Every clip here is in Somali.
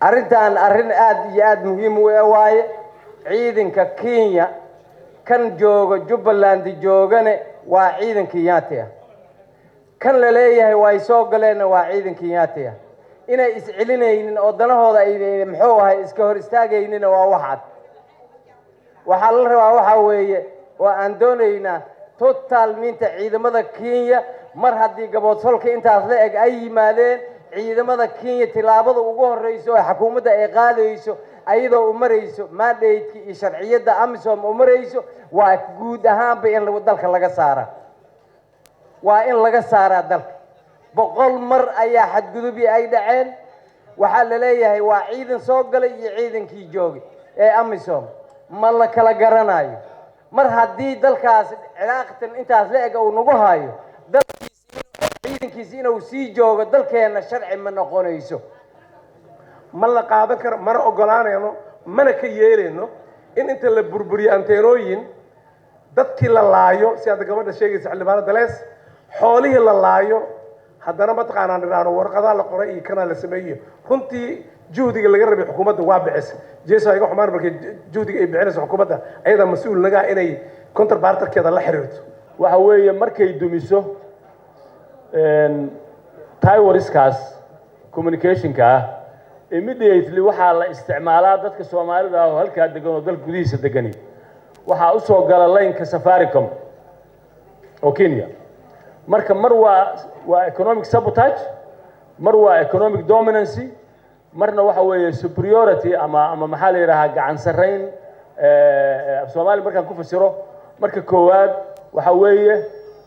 Arrintan arrin aad iyo aada muhiim u ah waaye. Ciidanka Kenya kan jooga Jubbaland joogane waa ciidan Kenyaati ah, kan la leeyahay way soo galeenna waa ciidan Kenyaati ah. Inay iscelinaynin oo danahooda ay, muxuu ahay, iska hor istaagaynina waa wax cad. Waxaa la rabaa waxaa weeye oo aan doonaynaa total minta ciidamada Kenya, mar haddii gaboodsolka intaas la eg ay yimaadeen, ciidamada Kenya tilaabada ugu horeyso oo xukuumadda ay qaadayso, ayadoo u marayso mandate-ka iyo sharciyadda AMISOM u marayso, waa guud ahaanba in dalka laga saaraa. Waa in laga saaraa dalka. 100 mar ayaa xadgudubyi ay dhaceen. Waxaa la leeyahay waa ciidan soo galay iyo ciidankii joogay ee AMISOM, ma la kala garanayo. Mar haddii dalkaas cilaaqtan intaas la eg uu nagu hayo, dalkiisi ciidankiisi inuu sii joogo dalkeenna sharci ma noqonayso. Ma la qaadan karo, mana ogolaanayno, mana ka yeelayno in inta la burburiyo anteenooyin, dadkii la laayo, si hadda gabadha sheegaysa xildhibaano dalees, xoolihii la laayo, haddana mataqaanaa nidhaahno warqadaa la qoray iyo kanaa la sameeyo. Runtii juhdiga laga rabay xukuumadda waa bixis jeeso iga xumaan. Markay juhdiga ay bixinayso xukuumadda, ayadaa mas-uul nagaa inay counterpartkeeda la xiriirto. Waxa weeye, markay dumiso towerskaas communicationka ah, immediately waxaa la isticmaalaa dadka Soomaalida ah oo halkaa degan oo dalka gudihiisa degani, waxaa u soo gala line-ka Safaricom oo Kenya. Marka mar waa economic sabotage, mar waa economic dominancy, marna waxa weeye superiority ama maxaa la yidhahaa, gacan sarrayn. Af Soomaali markaan ku fasiro, marka koowaad waxa weeye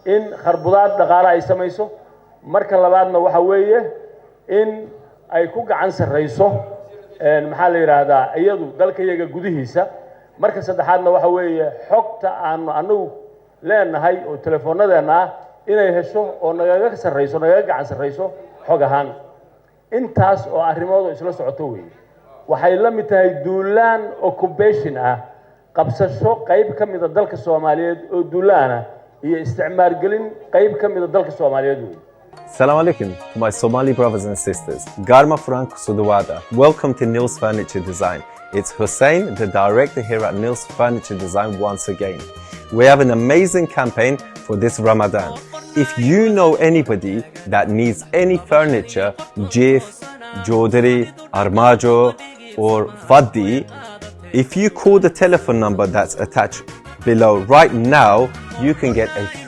in kharbudaad dhaqaale ay samayso, marka labaadna waxa weeye in ay ku gacan sarrayso, maxaa la yidhaahdaa, iyadu dalka yaga gudihiisa, marka saddexaadna waxa weeye xogta aanu anagu leenahay oo telefoonadeenna ah inay hesho oo nagaga sarrayso, nagaga gacan sarrayso xog ahaan. Intaas oo arrimood oo isla socoto weeye. Waxay la mid tahay duulaan occupation ah, qabsasho qayb ka mida dalka Soomaaliyeed oo duulaan ah iyo isticmaalgelin qayb ka mida dalka Soomaaliyeed weeye. Salam alaikum to my Somali brothers and sisters. Gacmo furan kusoo dhawaada. Welcome to Nils Furniture Design. It's Hussein, the director here at Nils Furniture Design once again. We have an amazing campaign for this Ramadan. If you know anybody that needs any furniture, jiif, joodari, armaajo, or fadhi, if you call the telephone number that's attached below right now, you can get a free